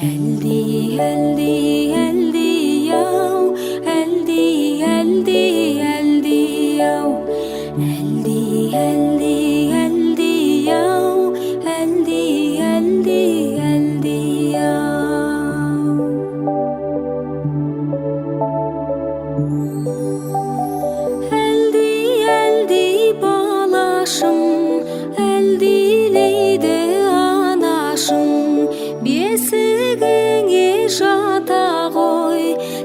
Әлди, әлди, әлди ау, әлди, әлди, әлди ау, әлди, әлди, әлди ау, әлди, әлди, әлди ау. Әлди, әлди балашым, әлдилейді анашым, бесігіңе жата ғой,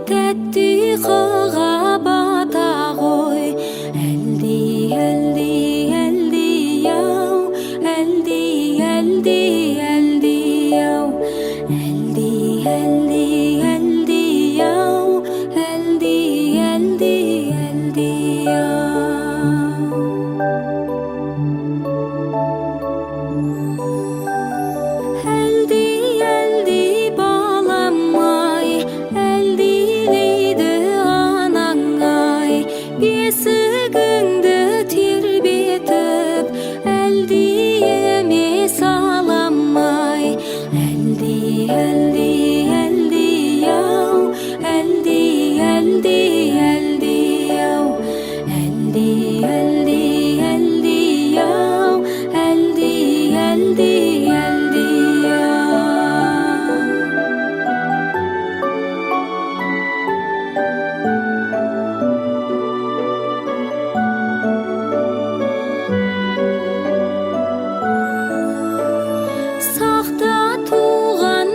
тәтті ұйқыға бата ғой. Әлди, әлди, әлди ау, әлди, әлди, әлди ау, әлди, әлди, әлди ау, әлди, әлди, әлди ау. Әлди, әлди балам ай, әлдилейді анаң ай, бесігіңді тербетіп, әлдиіме салам ай. Әлди, әлди, әлди ау, әлди, әлди, әлди ау, әлди, әлди, әлди ау, әлди, әлди, әлди ау. Сақта туған.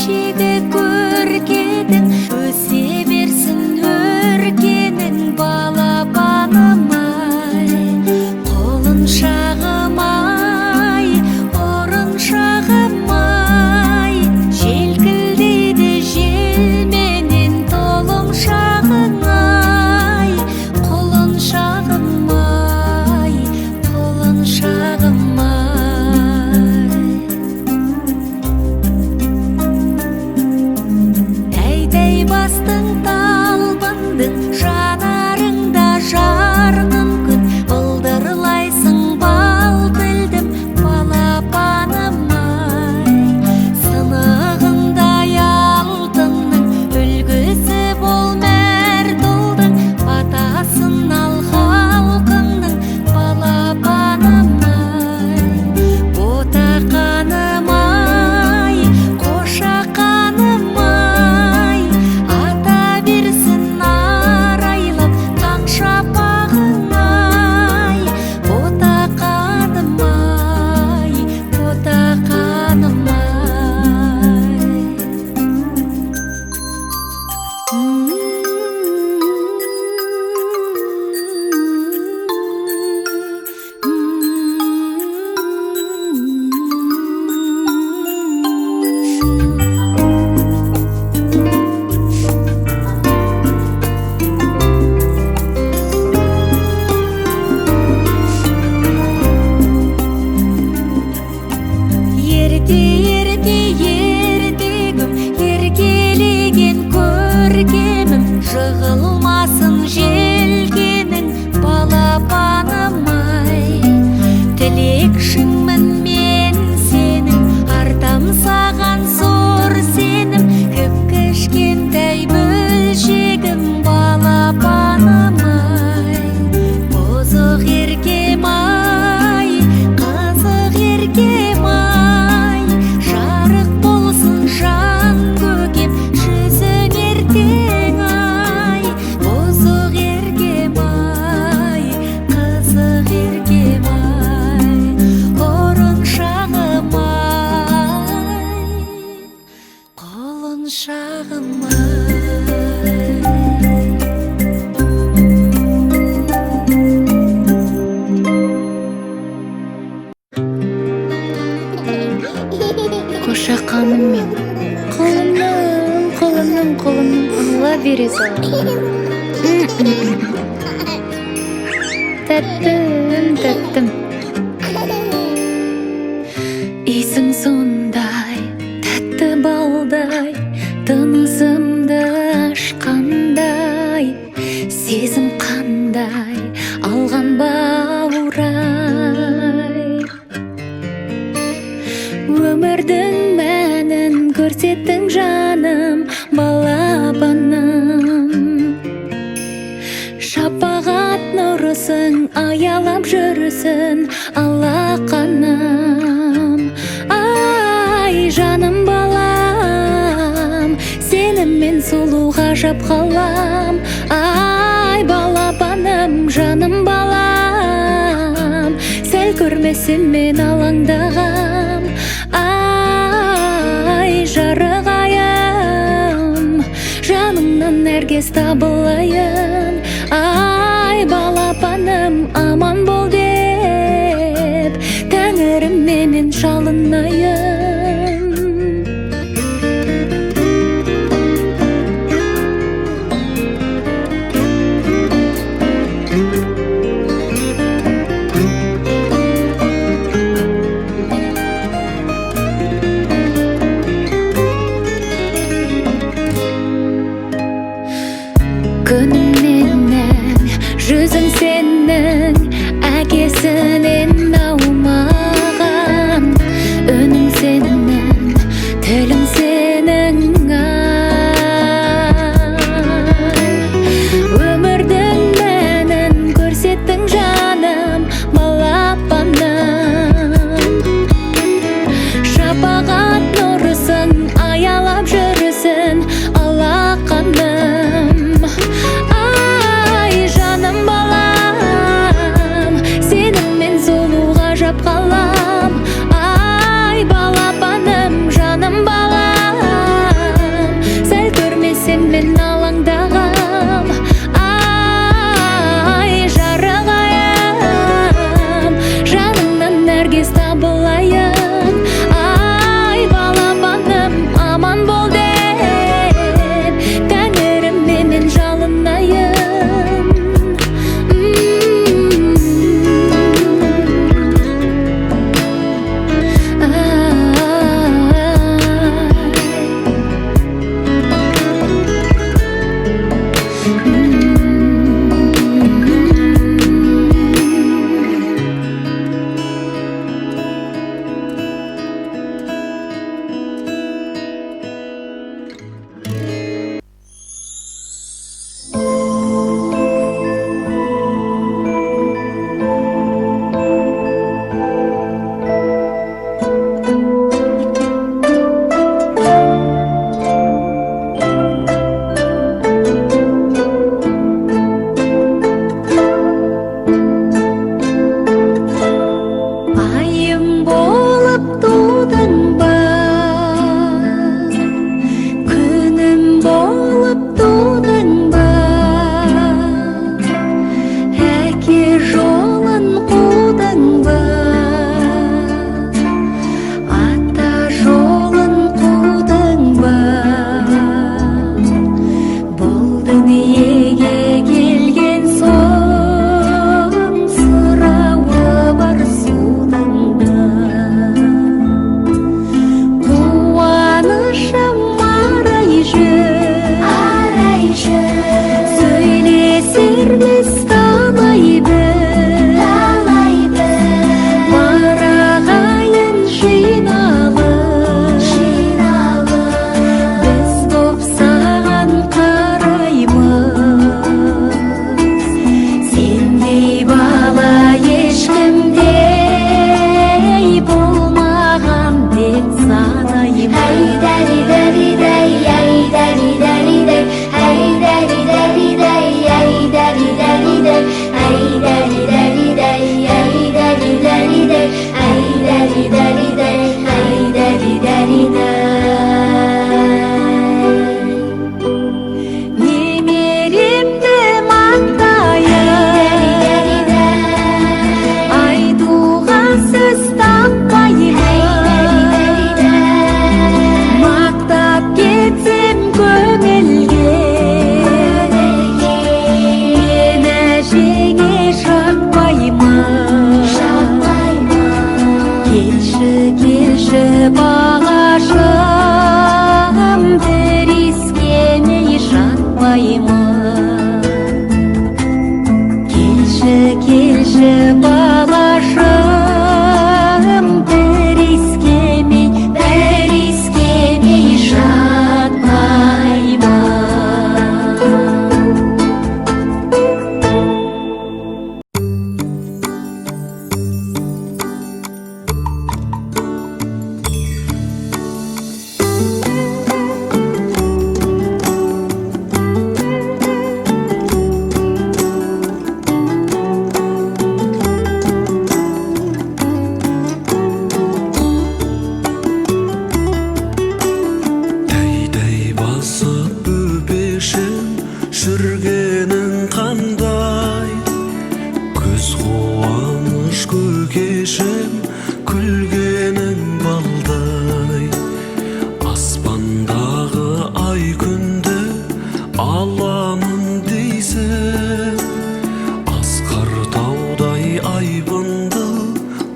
Келешегі көркедің, өсе берсін өркенің, балапаным ай. Құлыншағым ай, ұрыншағым ай, желкілдейді желменен толымшағың ай, құлыншағым ай, құлыншағым ай. Тәй-тәй бастың, талпындың, жанарыңда жарқын күн, былдырлайсың бал тілдім, балапаным ай. Сынығындай алтынның үлгісі бол мәрт ұлдың, батасын ал халқыңның, балапаным ай. Ботақаным ай, қошақаным ай, ата берсін арайлап таң шапағың ай, ботақаным ай, ботақаным ай. Ерте, ерте, ертегім, еркелеген көркемім, жығылмасын желкенің, балапаным ай. Тілекшіңмін мен сенің, артам саған зор сенім, кіп-кішкентай бөлшегім, балапаным ай. Бұзық еркем ай, қызық еркем ай, жарық болсын жан көкем, жүзің ертең ай. Бұзық еркем ай, қызық еркем ай, ұрыншағым ай, құлыншағым ай. Қошақаным мен, құлыным, құлыным, құлыным, Алла бере салған. Тәттім, тәттім. Иісің сондай тәтті балдай, тынысымды ашқандай, сезім қандай алған баурай. Өмірдің мәнін көрсеттің, жаным, балапаным. Шапағат нұрысың аялап жүрсін алақаным. Ай, жаным балам, сені мен сұлу ғажап қалам. Ай, балапаным, жаным балам, сәл көрмесем мен алаңдағам. Ай, жарық айым, жаныңнан әркез табылайын. Ай, балапаным, аман бол деп тәңіріме мен жалынайын. Күнім менің, жүзің сенің әкесінен аумаған, үнің. Жүргенің қандай, көз қуаныш көкешім, күлгенің балдай. Аспандағы ай күнді аламын дейсің, асқар таудай айбынды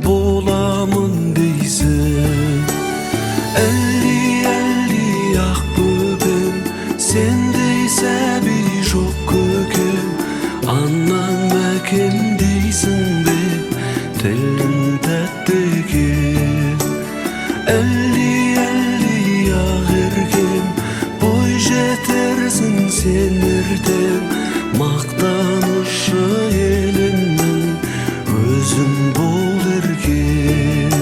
боламын дейсің. Әлли, әлли, ақ бөпем, сендей сәби жоқ көкем. Анаң әкем дейсің бе, тілің тәтті екен. Әлли, әлли, ақ еркем, бой жетерсің сен ертең. Мақтанышы еліңнің, өзің бол еркем.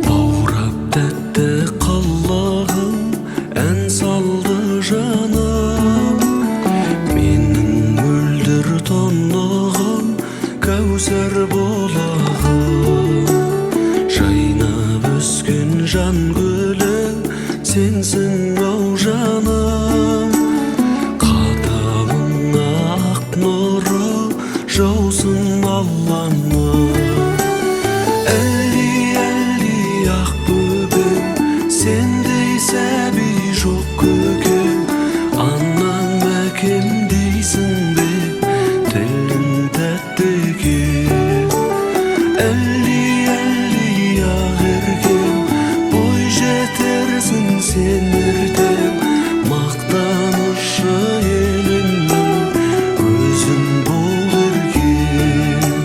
Баурап тәтті қылығың, ән салды жаным. Менің мөлдір тұнығым, кәусар бұлағым. Жайнап өскен жан гүлі, сенсің ау жаным. Қадамыңа ақ нұры жаусын Алланың. Әлли, әлли, ақ бөпем, сендей сәби жоқ көкем. Анаң әкем дейсің бе, тілің тәтті екен. Әлли, әлли, ақ еркем, бой жетерсің сен ертең. Мақтанышы еліңнің, өзің бол еркем.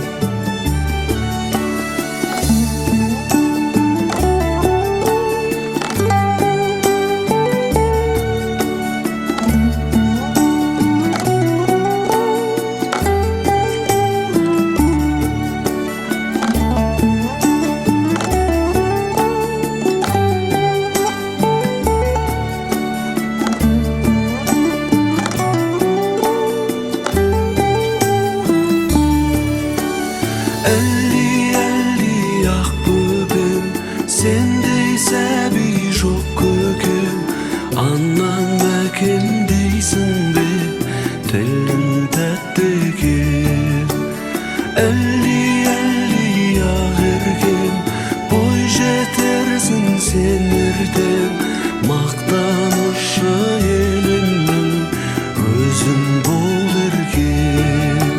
Әлли, әлли, ақ бөпем, сендей сәби жоқ көкем. Анаң әкем дейсің бе, тілің тәтті екен. Әлли, әлли, ақ еркем, бой жетерсің сен ертең. Мақтанышы еліңнің, өзің бол еркем.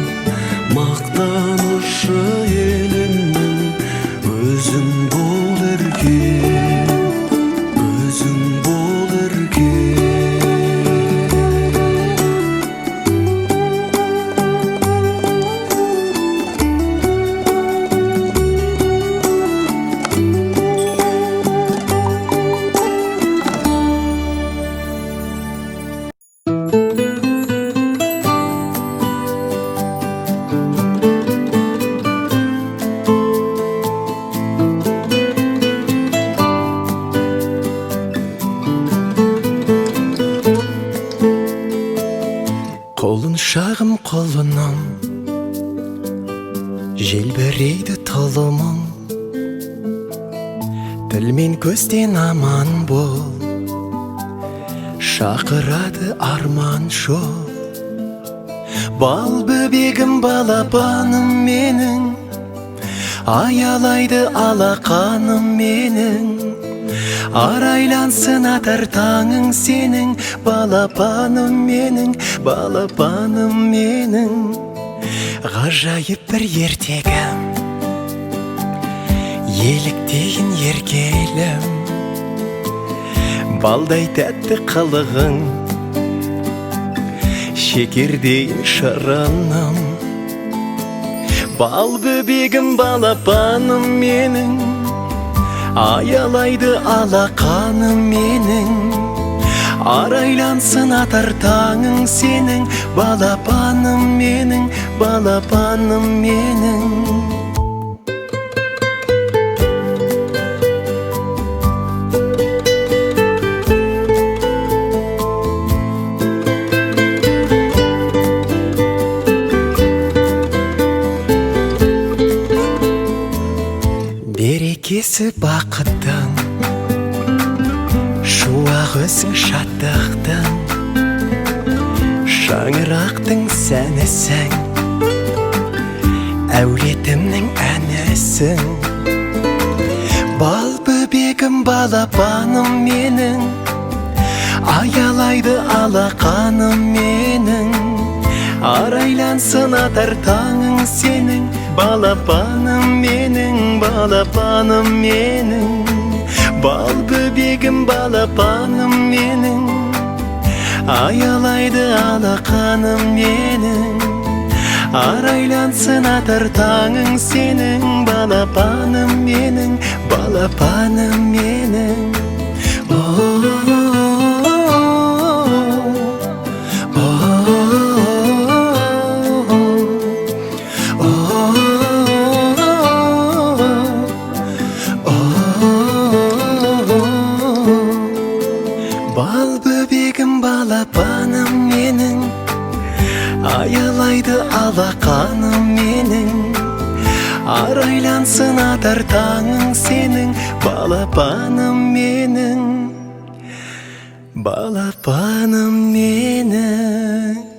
Мақтанышы еліңнің, өзің бол еркем. Өзің бол еркем. Құлыншағым, құлыным, желбірейді тұлымың. Тіл мен көзден аман бол, шақырады арман жол. Бал бөбегім, балапаным менің, аялайды алақаным менің. Арайлансын атар таңың сенің, балапаным менің, балапаным менің. Ғажайып бір ертегім, еліктейін еркелім. Балдай тәтті қылығың, шекердейін шырыным. Бал бөбегім, балапаным менің, аялайды алақаным менің. Арайлансын атар таңың сенің, балапаным менің, балапаным менің. Белгісі бақыттың, шуағы өзің шаттықтың, шаңырақтың сәнісің, әулетімнің әнісің. Бал бөбегім, балапаным менің, аялайды алақаным менің. Арайлансын атар таңың сенің, балапаным менің, балапаным менің. Бал бөбегім, балапаным менің, аялайды алақаным менің. Арайлансын атар таңың сенің, балапаным менің, балапаным менің. Бал бөбегім, балапаным менің, аялайды алақаным менің. Арайлансын атар таңың сенің, балапаным менің, балапаным менің.